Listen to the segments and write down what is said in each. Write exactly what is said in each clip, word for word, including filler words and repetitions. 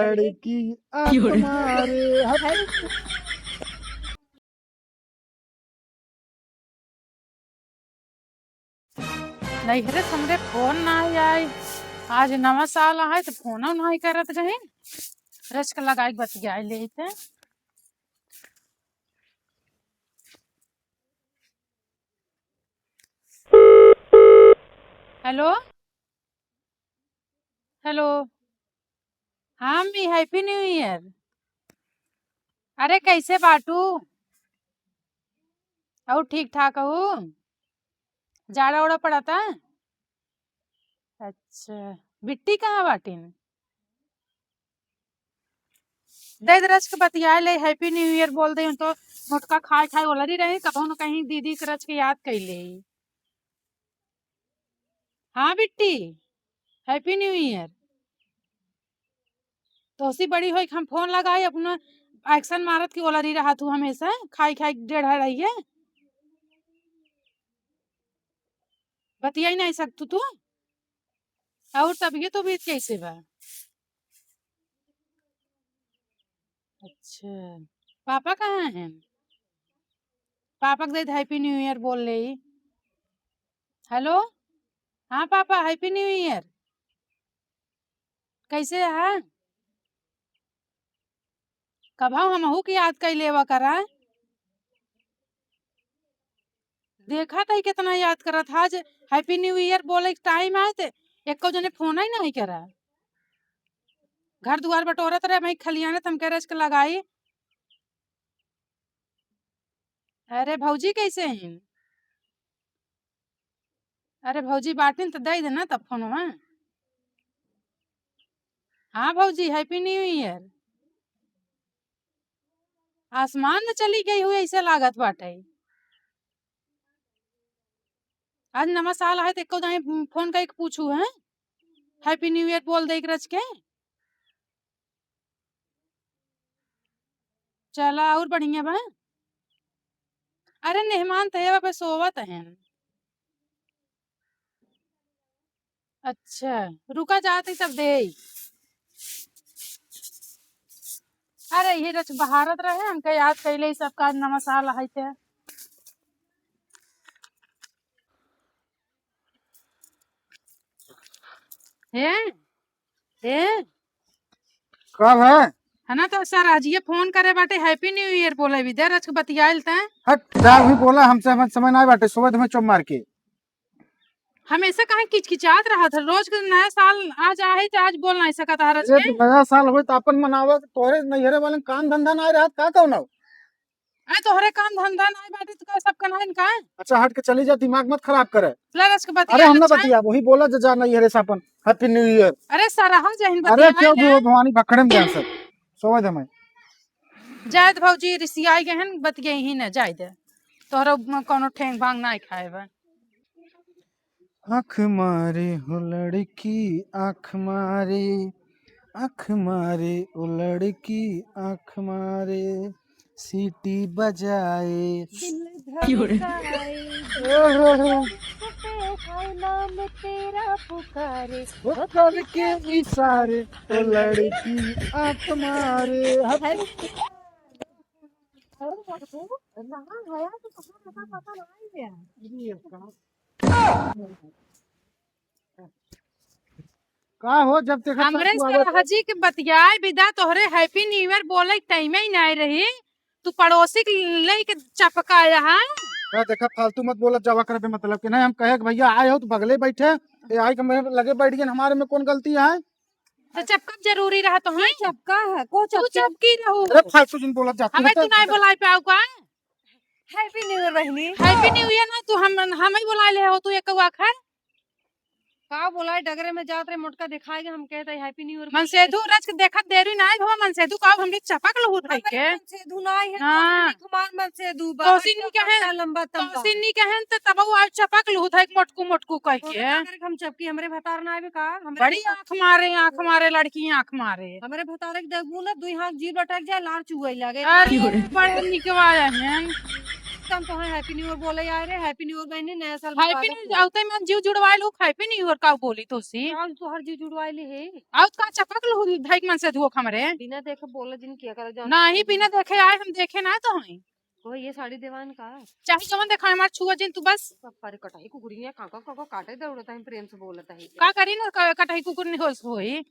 लड़की आँख मारे, हट। नैहरे से हमरे फोन नाहीं आई। आज नवा साल आहे त फोनो नाहीं करत रहे। रचक लगाई के बतियाई लेइत। हेलो, हेलो। हाँ अम्मी, Happy New Year। अरे, कैसे बाटू? अउर ठीक ठाक हऊ? जाड़ा ओड़ा पड़ता? अच्छा, बिट्टी कहाँ बाटिन? दे दे रचक बतियाए ले, Happy New Year बोल दे तो। मोटका खाए खाए ओलरी रहे, कबहुँ न कहीं दीदी के रचक याद कइ ले। हाँ बिट्टी, Happy New Year। तोहसी बड़ी होई के हम फोन लगाई, अपना action मारत की ओलरी रहत हू हमेसा, खाई खाई डेढ़ अढ़ाई है। बतियाई नाहीं सकतू तू? अउर तबियत उबियत कैसे बा? अच्छा, पापा कहाँ हैं? पापा के दे Happy New Year बोल ले। हेलो, हाँ पापा, Happy New Year। कैसे हैं? कबहुँ हमहू के याद कइ लेवा करा। देखा तई कितना याद करत हा, आज Happy New Year बोले के टाइम आए त एको जने फोन ही नाहीं करा। घर दुआर बटोरत रहे, मैं खलियाने त हम कह रहे इसके लगाई। अरे भौजी कैसे हैं? अरे भौजी बाटिन त दे देना तब फोनवा। हाँ भौजी, Happy New Year। आसमान में चली गई हुई ऐसे लागत बाटे। आज नवा साल है त एको दाई फोन कइके पूछू हैं, Happy New Year बोल दे रच के। चला, अउर बढ़िया बा? अरे, मेहमान त एवा पे सोवत हैं। अच्छा, रुका जात ही तब दे। अरे, ये रच बहारत रहे, हमके याद कैले ही सब काज नवा साल है ते। हे, हे। का भा? है ना, तो सर आज ये फोन करे बाटे, Happy New Year बोले भी दे, रच के बतियाइल तैं। हट, जा वही बोला, हमसे हमन समय ना बाटे, सोवत हमें चुप मार के। हमेशा काहे किचकिचात रहत है, रोज के नया साल आज आहे, तो आज बोल नाहीं सकत है रच अरे, के। तो नया साल होई तो आपन मनावा, तोहरे नैहरे वाले काम धंधा ना रहत, का कौन हो? अरे तोहरे काम धंधा नाहीं बाटे तो का सब कनाइन का? अच्छा हट के चली जा, दिमाग मत खराब करे। ले रच के अरे हम ना बतियाइल। बतिया, वही बोला जे जा नैहरे से अपन Happy New Year। अरे सरहा जहिन अरे बतियाई क्यों ना। भी हो भवानी भखड़े में जान सब। सोवे दे मैं। जायद भौजी रिसियाई गए हैं, बतियाई ही ना, जाए दे। तोहरा म-, कौनो ठेंग भांग नाहीं खाए बा। आँख मारे हो लड़की, आँख मारे, आँख मारे ओ लड़की, आँख मारे, सीटी बजाए। दिल क्यों रे? धड़काए, ओहो हो। पे हाय नाम तेरा पुकारे। वो करके इशारे, ओ लड़की आँख मारे। हट। का हो, जब देखा हमरे सब से आवाज हजी के बतियाए बिदा तोहरे Happy New Year बोले टाइम ही नाहीं रही, तू पड़ोसी के लेके चपकाया है। का देखा, फालतू मत बोलत जावा कर बेमतलब के। नहीं, हम कहे कि भैया आए हो तो बगले बैठे, ये आई के मेरे लगे बैठ गए, हमारे में कौन गलती है? तो चपका जरूरी रहा तो है? चपका है, को तू चपका? चपकी रहू। अरे फालतू जिन बोलत जाती हमें है, तू नहीं बोलाई पाऊ का? Happy New Year बहिनी। Happy New Year ना, तू हम, हम ही बोला ले हो, तू एक आखर। का बोला, डगरे में जात रहे, मोटका दिखाए गए, हम कहते Happy New Year। मनसेधु रच के देखत देरी ना हो, मनसेधु का हमने चपक लहू धई के। मनसेधु ना है, हाँ। तो हमार मनसेधु बा। तोसी नी कहे, लंबा तंबा। तोसी नी कहे त तब वो आज चपक लहू धई के मोटकू मोटकू कह के। हम चपकी, हमरे भतार ना आवे का? हमरे बड़ी आँख मारे, आँख मारे, लड़की आँख मारे। हमरे भतारे के देखबू ना, दुई हाथ जीभ लटक जाए, लार चुए लागे। अरे, बड़े निकवा हैं। तो हम तोहे Happy New Year बोले आए रहे, Happy New Year बहनी, नया साल Happy मुबारक New Year, हो। आउते मन जीव जुड़वाए लो, Happy New Year का बोली तो सी। आज तोहर जीव जुड़वाए ले हे। आउत का चपक लो धाई के मन से धुओ हमरे। बिना देखे बोला जिन किया करो, जान नहीं, बिना देखे आए, हम देखे ना तो हई। वो ये साड़ी देवान का? चाहे जवन देखा हमार छुआ जिन तू बस। सब पारे कटाई कुकुरिया काका काका काटे दौड़ता है, प्रेम से बोलता है। का करी ना, क-, कटाई कुकुर निहोस होई।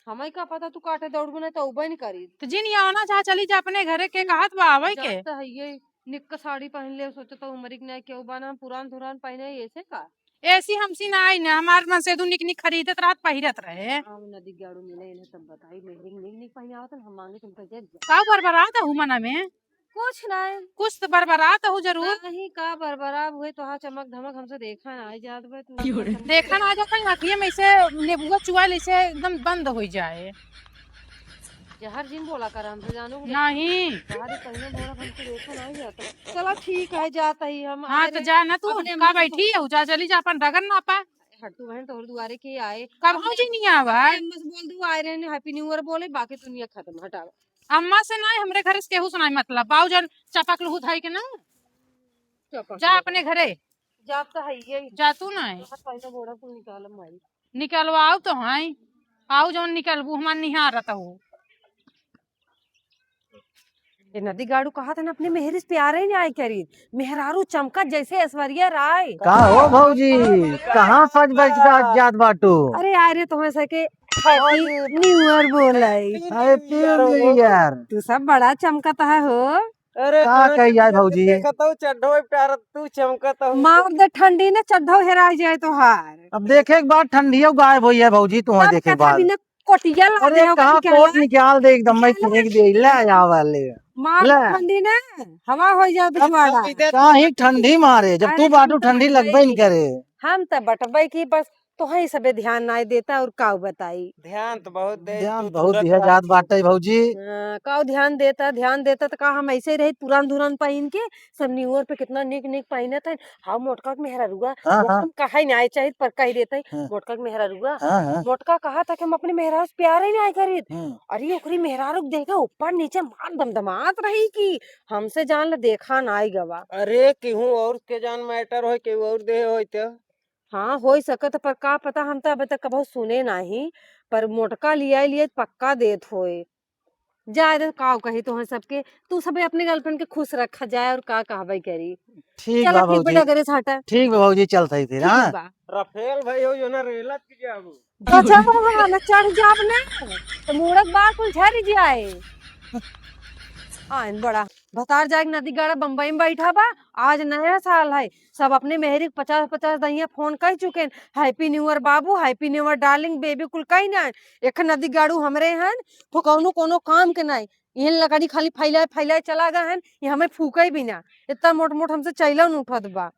हमें का पता तू काटे दौड़बू ना तो उबे नहीं करी। तो जिन ये आना जा, चली जा अपने घरे के कहत बा आवे के। जात है ये निक साड़ी पहन ले, सोचो तो उमरिक नहीं केहू बा ना, पुरान धुरान पहने ऐसे का? ऐसी हमसी ना आई ना, हमार मन से दू निक निक खरीदत रहत, पहिरत रहे। हम नदी गाड़ू मिले इन्हें तब बताई, मेहरी निक निक पहनावत हम मांगे तुमका जज जा। का बरबरात हूँ मना में? कुछ नहीं। कुछ तो बरबरात हूँ जरूर। नहीं का बरबराब हुए, तोहार चमक धमक हमसे देखा ना आई जात बा, तू क्यों रे? देखा ना आ जाता है, आँखिया में से नेबुआ चुआ ले से एकदम बंद हो जाए। जहर जिन बोला कर हमसे, जानू कि नहीं। जहर ही पहले बोला, हमसे देखा ना आई जाता। चला ठीक है, जाता ही हम हाँ, आए तो रहे। जा ना तू, अपने का अम्मा से बैठी है, जा, चली जा, अपन डगर ना पा। हट तू बहन, तोहर दुआरे के आए। कब अपने, हो जी नहीं आवा? अपने अम्मा से बोल दू, आए रहे ने Happy New Year बोले, बाकी दुनिया खत्म, हटावा। अम्मा से ना, हमरे घर से केहू से ना मतलब, बाऊ जन चपक लहू धाई के ना। चपक जा लहू। अपने घरे। जा तो है ये। जा तू ना। पहले बोरा कुल निकाल माई। निकलवाओ तो हैं, आओ जौन निकलबू, हमार निहारत हो। ये नदी गाड़ू कहा था ना, अपने मेहरी से प्यार ही नहीं आई करी। मेहरारू चमका जैसे ऐश्वर्या राय। का हो भौजी, कहाँ सज बज के आज जात बाटू? अरे आए रे, तुम्हें सके Happy New Year बोलाई। Happy New Year। तू सब बड़ा चमकत है हो। अरे का कही जाए भौजी? देखत हो चड्ढो पे प्यार तू चमकत हो। मार दे ठंडी ने चड्ढो हेरा जाए तोहार। अब देखे के बाद ठंडियो गायब होई है भौजी, तुम्हें तब देखे के कथा बाद। बिना कोटिया ला अरे दे हो कहाँ कहीं कोट निकाल दे एकदम, मैं फेंक दे, ले आवा ले। मार ले। ठंडी ने हवा हो जाए बिछवाड़ा। काहे ठंडी मारे, जब तू अरे बाटू हम तो ठंडी बटबे लगबे नहीं करे। हम तो बटबे की बस तोहई सबे ध्यान नाय देता और काऊ बताई। ध्यान तो बहुत दे, ध्यान तू बहुत तुरंत दिया बात जात बाटे भौजी। हाँ, काऊ ध्यान देता, ध्यान देता तो का हम ऐसे ही रही पुरान धुरान पहिन के, सब New Year पे कितना निक निक पहिनत है। हाँ, मोटका के मेहररुआ, हाँ, वो हाँ। हम कहे ना आए चाहित पर कह देते हैं, हाँ। मोटका के मेहररुआ, हाँ, हाँ। मोटका कहा था कि हम अपने मेहरारू से प्यार ही नहीं करीत। हाँ। अरे ओकरी मेहरारू के देखे ऊपर नीचे मार दमदमात रही कि हमसे जान ले देखा ना आई गवा। अरे केहू और के जान matter होय, केहू और देह होय तो। हाँ, होई सकत, पर का पता, हम त अबे तक कबहू सुने नाही, पर मोटका लियाई लिए पक्का देत होए। जाए दे, काव कही तोहन सबके, तू सबे अपने girlfriend के खुश रखा जाए और का कहबे करी। ठीक चला बा ठीक भौजी। बेटा, घरे से हटा। ठीक बा भौजी, चलत हई फिर, ठीक हाँ? बा। राफेल भाई हो जो ना रेलत के जाबू। अच्छा, हम ना चढ़ जाब ना, तो मूड़त बा कुल झर जाए। आइन बड़ा भतार जाए के नदी गाड़ा बम्बई में बैठा बा, आज नया साल है, सब अपने मेहरी के पचास पचास दहिया फोन कर चुके हैं, Happy New Year बाबू, Happy New Year darling, baby कुल कही ना। एक नदी गाड़ू हमरे हन, तो कौनो कोनो काम के नहीं, इहन लकड़ी खाली फैलाए फैलाए चला गए हन, ये हमें फूके भी ना, इतना मोट मोट हमसे चैलन उठत बा।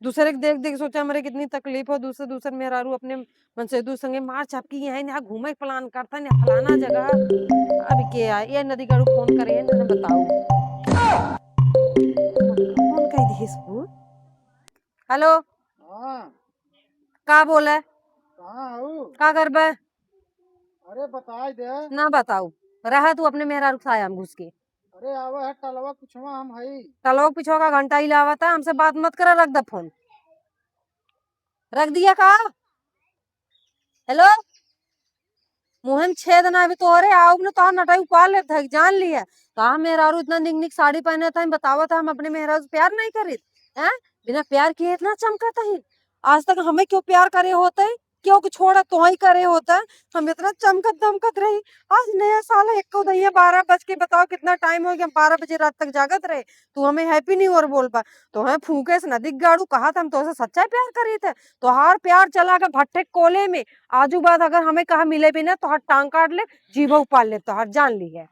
दूसरे के देख देख सोचा हमरे कितनी तकलीफ हो, दूसरे दूसरे मेहरारू अपने मनसेदू संगे मार चपकी यहाँ यहाँ घूमे के plan करता है फलाना जगह। अब के आ, ये नदी गाड़ू फोन करे है ना बताओ। फोन कह दिए इसको। हेलो। हाँ। का बोले? कहाँ हऊ? का करबे? अरे बताई दे। ना बताऊ, रहा तू अपने मेहरारू के साया में घुस के। अरे आवा है टलवा पिछवा हम हई। टलवा पिछवा का घंटा ही लावा था, हमसे बात मत करा, रख दे फोन। रख दिया का? हेलो, मुँह में छेद ना अभी तोहरे, आउब न तोहार नटाई उपार लेत है, जान लिया। कहा मेहरारू इतना निक निक साड़ी पहने था, बतावा था हम अपने मेहरारू से प्यार नहीं करीत हैं? बिना प्यार किए इतना चमकत ही। आज तक हमें क्यों प्यार करे होते, क्यों के छोड़ा तोहई करे होता, हम इतना चमकत दमकत रही। आज नया साल है, एक दहिया बारह बज के, बताओ कितना time हो गया, हम बारह बजे रात तक जागत रहे, तू हमें Happy New Year बोल पा, तोहें फूके से नदी गाड़ू कहा था, हम तोसे सच्चा प्यार करीत है, तोहार प्यार चला गए भट्ठे कोले में, आजू बाद अगर हमें कहा मिले भी ना, तोहार टांग काट ले, जीभो उपाड़ ले, तोहार जान ली है।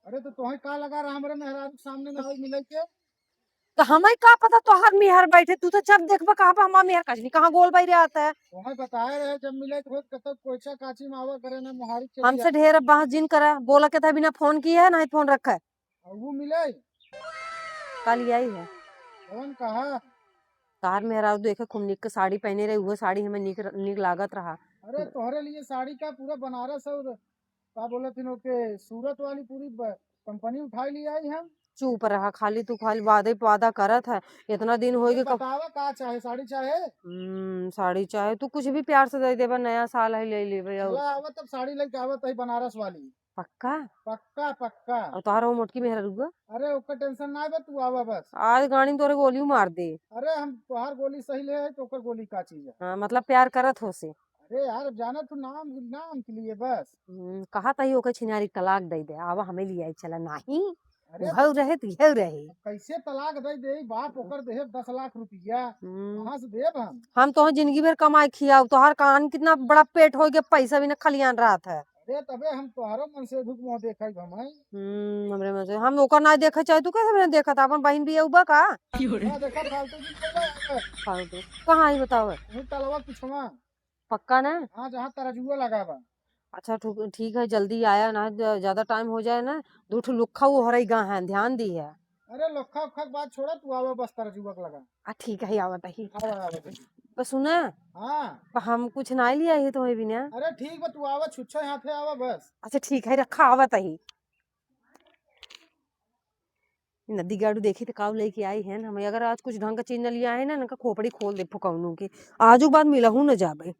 अरे तो तोहे का लगा रहा हमरे मेहरारू के सामने ना आई मिले के? तो हमें का पता तोहार मेहर बैठे, तू तो जब देखबा कहबा हमार मेहर कजनी कहाँ गोल बैठे आता है। तोहे बताए रहे जब मिले तो कतक कोइचा काची में आवा करे ना मोहारी चली हमसे जा। ढेर अब बहस जिन करा, बोला के था बिना फोन किए है, नहीं फोन रखा है। और वो मिले? कल ही आई है। कौन कहा? तार मेहरारू देखे खूब निक के साड़ी पहने रही, वो साड़ी हमें निक, निक लागत रहा। अरे तोहरे लिए साड़ी का पूरा बनारस और का बोलत हिन ओके सूरत वाली पूरी ब-, कंपनी उठाई ली आई हम। चुप रहा, खाली तू खाली वादे पे वादा करत है। इतना दिन होइ गए कब बतावा का चाहे, साड़ी चाहे? हम्म, साड़ी चाहे, तू कुछ भी प्यार से दे देबा, नया साल है, ले लेबे। और चला आवा तब साड़ी लेके आवा तही बनारस वाली। पक्का? पक्का, पक्का। और तोहार वो मोटकी मेहररुआ? अरे ओकर tension ना बा, तू आवा बस। आज गाड़ी में तोरे गोली मार दे। अरे हम तोहार गोली सही ले है तो ओकर गोली का चीज है? हाँ, मतलब प्यार करत हो से। अरे यार, अब जाना तू नाम, नाम के लिए बस। हम्म, कहा तही ओकर छिनारी तलाक दे दे, आवा हमें ले आई चला, नहीं। अरे उहव रहे तो इहव रहे। कैसे तलाक दे दे, बाप ओकर देहे दस लाख रुपया, हम्म। कहाँ से देब हम? हम तोहर जिंदगी भर कमाए खियाऊ, तोहार कान कितना बड़ा पेट हो गया, पैसा भी न खलियान रहत है। अरे तबे हम तोहरो मन से दुख मुँह देखब हम। हम्म, हमरे मन से, हम ओकर ना देखे चाहे, तू कैसे बिना देखत, अपन बहिन भी उबा का? ना देखा, फालतू की बोला है। फालतू। कहाँ आई बताओ? वही तलवा पिछवा। पक्का ना? हाँ, जहाँ तरजुआ लगा बा। अच्छा, ठीक, ठीक है, जल्दी आया ना, ज-, ज्यादा time हो जाए ना, दो ठो लुक्खा वो हरई गा हैं, ध्यान दी है। अरे, लुक्खा उक्खा के बात छोड़ा, तू आवा बस तरजुआ के लगा। आ, ठीक है, आवत ही। आवा, आवा, आवा। पर सुना, हाँ। पर हम कुछ ना लिया है तुम्हें बिना। अरे, ठीक बा, तू आवा, छुच्छा हाथे आवा बस। अच्छा, ठीक है, रखा, आवत ही। नदी गाड़ू देखी तो काऊ लेके आई है ना, हम अगर आज कुछ ढंग का चीज न लिया है ना, इनका खोपड़ी खोल दे फुकौनू के। आजू बाद मिलहू न जाबे।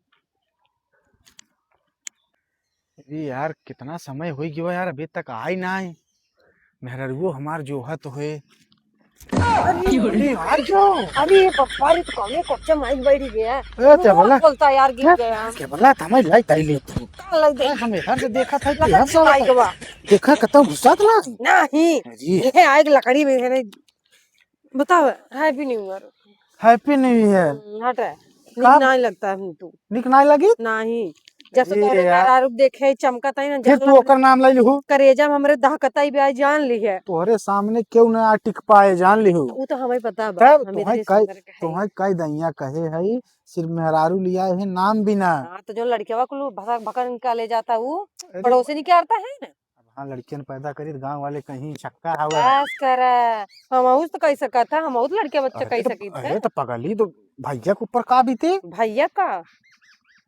अरे यार, कितना समय हो गयो यार, अभी तक आई ना आई। मेहररुओ हमार जोहत होए। अरे, अरे यार, जो अरे पप्पा रे, तू कौने कोच्चा माइक बैठ गया? ए, क्या बोला? बोलता यार, गिर गया। क्या बोला? तमय लाइक ताई ले तू। का लाइक दे? हम इधर से देखा था कि लगा हम सब लाइक बा। देखा, कतौ घुसा तो ना? नहीं। अरे। ये आइग लकड़ी में है रे। बताओ, Happy New Year। Happy New Year। हम्म, हट रहा है। का? निक नाहीं लगता है तू। निक नाहीं लगी? नहीं। जब से अरे तोरे यार। मेहरारू देखे, चमकत है ना, फिर जान तू लग ओकर नाम ले लिहू। करेजा में हमरे दहकत है, ब्याह जान ली है। तोहरे सामने क्यों ना टिक पाए, जान लिहू। वो तो हमें पता बा, तब हम तोहे इतने कई, सुंदर के हैं। तोहे कई दैया कहे है, सिर्फ मेहरारू लिया है नाम बिना। हाँ, तो जो लड़केवा कुल भसक भकर निकाले जाता, वो अरे पड़ोसी निकालता है ना। अब हाँ, लड़कियन पैदा करी त गाँव वाले कहीं छक्का हवा। बस कर, हमहू तो कह सकत है, हमहू तो लड़के बच्चे अरे कह तो, सकित है। अरे तो पगली, तो भैया के ऊपर का बीते? भैया का?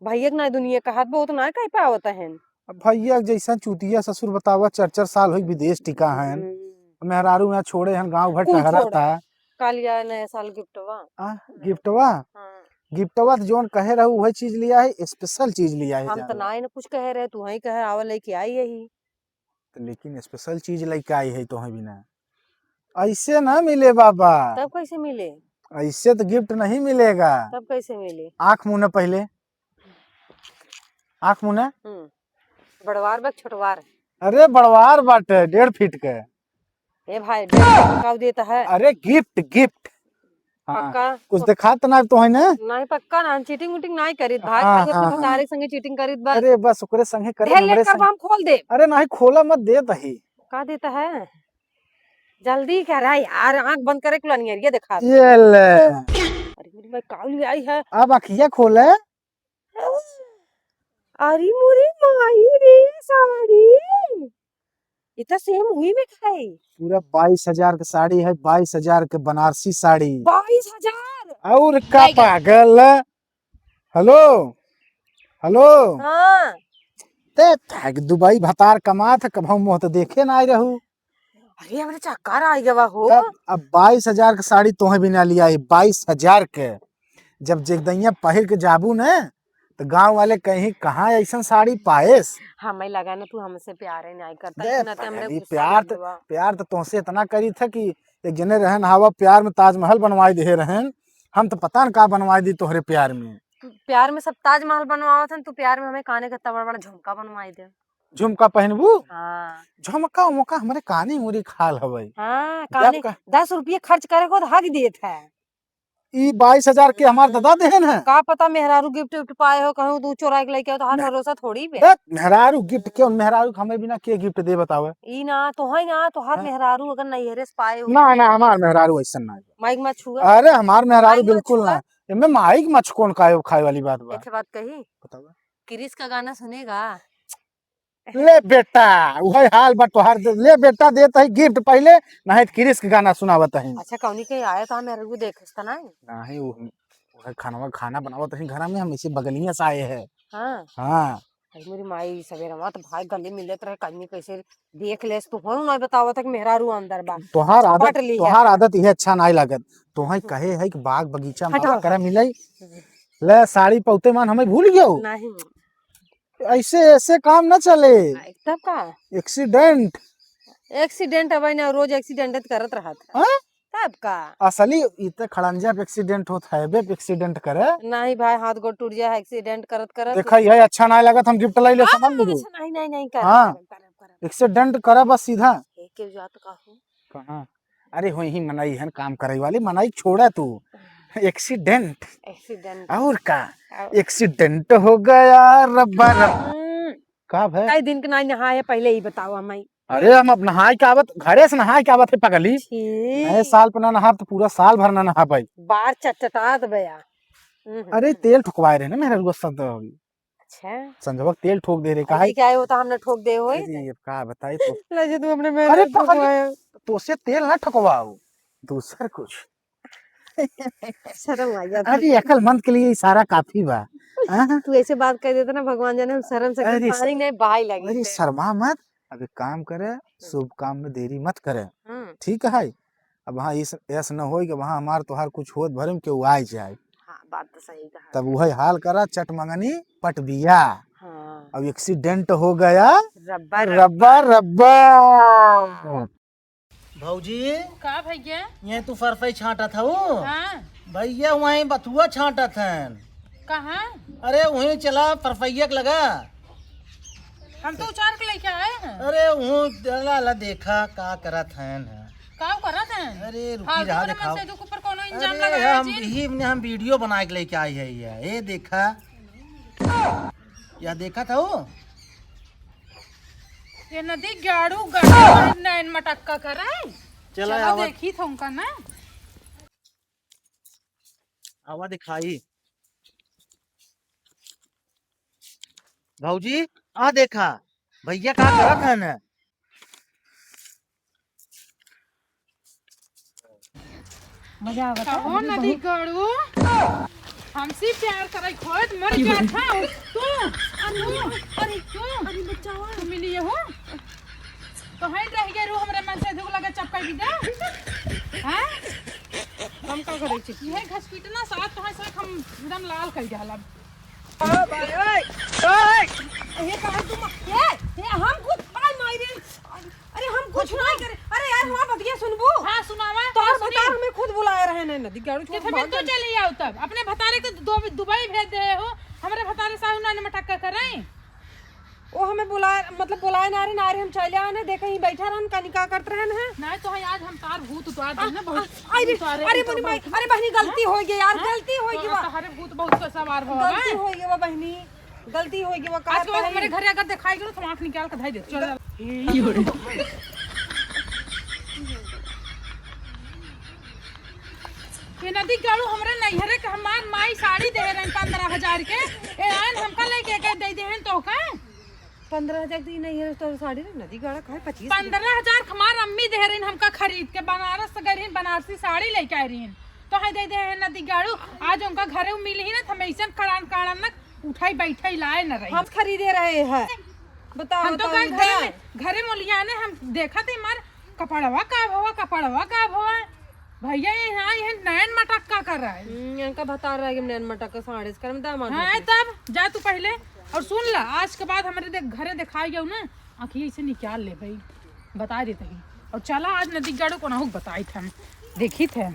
भैया के ना दुनिया का हाथ बहुत ना कह पावत है। अब भैया जैसा चूतिया ससुर बतावा, चार चार साल होई विदेश टिका है। हम्म। मेहरारू यहाँ छोड़े हैं, गाँव भर कुल टहरा छोड़ा। था। का लिया है नया साल गिफ्टवा? आ, गिफ्टवा? हाँ। गिफ्टवा तो जोन कहे रहू वही चीज लिया है, special चीज लिया है हम तो ज्यादा। ना ही ना कुछ कहे रहे, तू ही कहे आवा लेके आई यही। तो लेकिन special चीज लेके आई है तोहे बिना। ऐसे ना मिले बाबा। तब कैसे मिले? ऐसे तो gift नहीं मिलेगा। तब कैसे मिले? आँख मुने पहले। आँख मुने। हम्म। बड़वार बा छोटवार? अरे बड़वार बाटे, डेढ़ फीट के। ए भाई, डेढ़ फीट का देता है? अरे gift, gift। हाँ, पक्का? कुछ देखात ना तो है ना? नहीं, पक्का ना, हम cheating वूटिंग नहीं करीत भाई, हाँ, खाली अपने हाँ, हाँ। भतारे संगे cheating करीत बस। अरे बस ओकरे संगे करे, ढेर लेट हमरे करबा, संगे। हम खोल देब। अरे नहीं, खोला मत, देत ही। का देता है? जल्दी करा यार, आँख बंद करे कुल अनियरिया देखा दे। ये ले। अरे मेरी माई, काऊ ले आई है? अब अखिया खोले। अरे मोरी माई रे, साड़ी। ये तो same हुई में खाई। पूरा बाईस हजार के साड़ी है, बाईस हजार के बनारसी साड़ी। बाईस हजार? और का बैगन। पागल? Hello, hello। हाँ। ते थाक दुबई भतार कमात है, कबहू मुँह तो देखे ना आई रहू। अरे, हमरे चक्कर आ गवा हो। तब अब बाईस हजार के साड़ी तोहे बिना लिया है, बाईस हजार के। जब जेकदैया पहिर के जाबू न, तो गाँव वाले कहीं, "कहाँ ऐसन साड़ी पाएस?" हमें लगा ना, तू हमसे प्यार ही नहीं करता, दे इतना ते हमरे पगली, गुस्सा प्यार लग तो, गवा। प्यार तो तोहसे इतना करी था कि एक जने रहन हवा, प्यार में ताजमहल बनवाई दे रहन, हम तो पता न का बनवाई दी तोहरे प्यार में। तू प्यार में सब ताजमहल बनवावत हन, तू प्यार में हमें काने का इतना बड़ा बड़ा झुमका बनवाई दे। झुमका पहनबू? हाँ। झुमका उमका हमरे कानी मुरी खाल हवई। हाँ, जब कानी का दस रुपये खर्च करे को तो हक देत है। ई बाईस हजार के हमार दादा देहन है। का पता मेहरारू gift विफ्ट पाए हो, कहूँ तू चोरा के लेके आओ, तो हर मैं भरोसा थोड़ी बे। देख, मेहरारू gift के, मेहरारू के हमें बिना के gift दे बतावे? ई ना, तो है ना, तो हर हाँ। मेहरारू अगर नैहरे से पाए हो। ना, ना, हमार मेहरारू ऐसन ना है। माइक मत छुआ। अरे, हमार मेहरारू माइक मत बिल्कुल छुआ। ना। एमे माइक मत कौन खाए, खाए वाली बात बा। एक बात कही? बतावा। क्रिस का गाना सुनेगा? ले बेटा, उहे हाल बा तोहार। दे, ले बेटा, देत ही gift पहिले, नाहीं त क्रिस के गाना सुनावत ही। अच्छा, कौनी के आया था मेरे को देख, इसका ना है? नाहीं, वो, वो खाना, खाना बनावत ही घर में, हम इसे बगलिया से आए हैं। हाँ। हाँ। कहीं मेरी माई सवेरे वहाँ तो भाई गली मिलत रहे, कहीं कैसे देख लेस, तू हम नहीं बतावत है कि मेहरारू अंदर बा। तोहार आदत, पट ली है। तोहार आदत इहे अच्छा नहीं लागत। तोहे कहे है कि बाग बगीचा में हटाओ। करे मिलाई। ले साड़ी पौते मान हमें भूल गयो। नहीं। ऐसे, ऐसे काम ना चले। आ, तब का? Accident। Accident अब ना, रोज accident करत रहत है। हाँ? तब का? असली इ त खड़ंजा पे accident होत है, बे पे accident करे। नहीं भाई, हाथ गोड़ टूट जाए accident करत करत। देखा, ये अच्छा ना लागत, हम gift लाई ले, हाँ, समझ लो। अच्छा, नहीं, नहीं, नहीं, करब, हाँ। करब, करब, करब। Accident करे बस सीधा। ए, केहू जात का हो? कहाँ? अरे, वही मनई है काम करे वाली, मनई छोड़ा तू। Accident। Accident। और का? और Accident हो गया, रब्बा रब्बा। हम्म। का भय? कई दिन के नाई नहाए है, पहले ही बताओ हमें। अरे, हम अब नहाए के आवत, घरे से नहाए के आवत है पगली। छी। नए साल पे ना नहाब तो पूरा साल भर ना नहा पाई। बार चटचटात बया। हम्म। अरे, तेल ठोकवाए रहे ना मेहररुआ सब तो। अच्छा। संजोग तेल ठोक दे रहे, काहे? अरे, क्या है, वो तो हमने ठोक दे होई। अरे, ये का बताई तो। ना जो तू अपने अरे, मेहररुआ पगली, ठोकवाया। तो से तेल ना ठोकवाओ, दूसर कुछ। शर्म आ गया। अरे, अकलमंद के लिए इशारा काफी बा। हाँ? तू ऐसे बात कर देता ना, भगवान जाने हम शर्म से अरे, पानी नहीं बहाई लगी अरे, थे। शर्मा मत। अब एक काम करे, शुभ काम में देरी मत करे। हाँ। ठीक है? अब हाँ, इस, ऐस न होई कि वहाँ हमार तोहार कुछ होत भरे में केहू आए जाए। हाँ, बात तो सही कहा। तब वही हाल करा, चट मंगनी पट बिया। हाँ। अब accident हो गया। रब्बा, रब्बा, रब्बा। भौजी, का भैया? ये तू फरफई छांटत हऊ? हाँ। भैया वहीं बथुआ छांटत हन। कहाँ? अरे वहीं चला फरफैया के लगा। हम तो उचार के लेके आए हैं। अरे वहीं चला ला देखा का करत हन। का करत हन? अरे रुकी फालतू रहा, वाले दिखाओ। मनसेधू के ऊपर कोनो इंजाम अरे लगाया हम जिन। यही ने हम video बना के लेके आई है ये। ये देखा। या देखत हऊ? ये नदी गाड़ू गाड़ू नैन मटक्का करे। चला चला आवा। देखी थ उनका ना। आवा दिखाई। भौजी, आ देखा, भैया का करत हन? मजा आवत है। कहो नदी गड़ू, हमसे प्यार करे खोज मर गया था तू। अरे, अरे, क्यों? अरे, बचावा। तू मिली हो? तो हैं रह गए रू हमरे मनसेधू लगे चपकाई दीदा। हैं? हम का करे छी? ये घसपीटना साथ तो है, से हम एकदम लाल कर डालब। ओ भाई, ओए, ओए। ये कहाँ तुम, ये, ये हम कुछ, हाय माई रे। अरे हम कुछ नहीं करे। अरे यार, हमार बतिया सुनबू? हाँ, सुनावा, तोहर हाँ, सुनी। भतार हमें खुद बुलाए रहे नहीं नदी गाड़ू के छोड़ फिर भाग तू गए। चली आओ तब। अपने भतारे के दु-, दुबई भेज दे हो, हमरे भतारे साहू ना मटक्का करे। वो हमें बुलाए, मतलब बुलाए ना रहे, ना रहे, हम चले आए ना, देखे ही बैठा रहन, कनी का करत रहन है। नहीं तो है आज हम तार भूत उतार दे ना, बहुत आ, अरे, उतारे अरे उतार मोरी माई, बहुत। अरे बहनी गलती हो गई यार, हाँ? गलती हो गई तो बा। हमारे भूत बहुत सवार हो गलती गए। हो गई बा बहनी। गलती हो गई, वो आज कहत को हमारे रही। घरे अगर दिखाई गेलो तो आँख निकाल के धाई दे। चल। ये नदी गाड़ू हमरे नैहरे के हमार माई साड़ी दे रहे पन्द्रह हजार के। ए आयन हमका लेके के दे दे हैं तो का? पन्द्रह हजार दी नहीं है तो साड़ी रे नदी गाड़ा खाए पच्चीस। पन्द्रह हजार हमार अम्मी दे रही हमका खरीद के, बनारस से गई रही, बनारसी साड़ी लेके आई रही। तो है दे दे हैं नदी गाड़ू। आज उनका घरे मिली ही ना, तो हम ऐसे करान काड़न ना उठाई बैठाई लाए न रही। हम खरीदे रहे हैं। बताओ, हम तो बताओ, कहे घरे में, घरे में लियाने हम देखा थे मार कपड़वा का भवा, कपड़वा का भवा। भैया ये यहाँ ये नैन मटक्का कर रहा है। हम्म, इनका बता रहा है कि नैन मटक्का साढ़े से करम दामाद हाँ, होते। तब जा तू पहले और सुन ला, आज के बाद हमारे देख, घरे दिखाई गयो ना, आँखिए से निकाल ले भाई, बता देते ही। और चला आज नदी गाड़ो को ना हो बताई थे हम, देखी थे।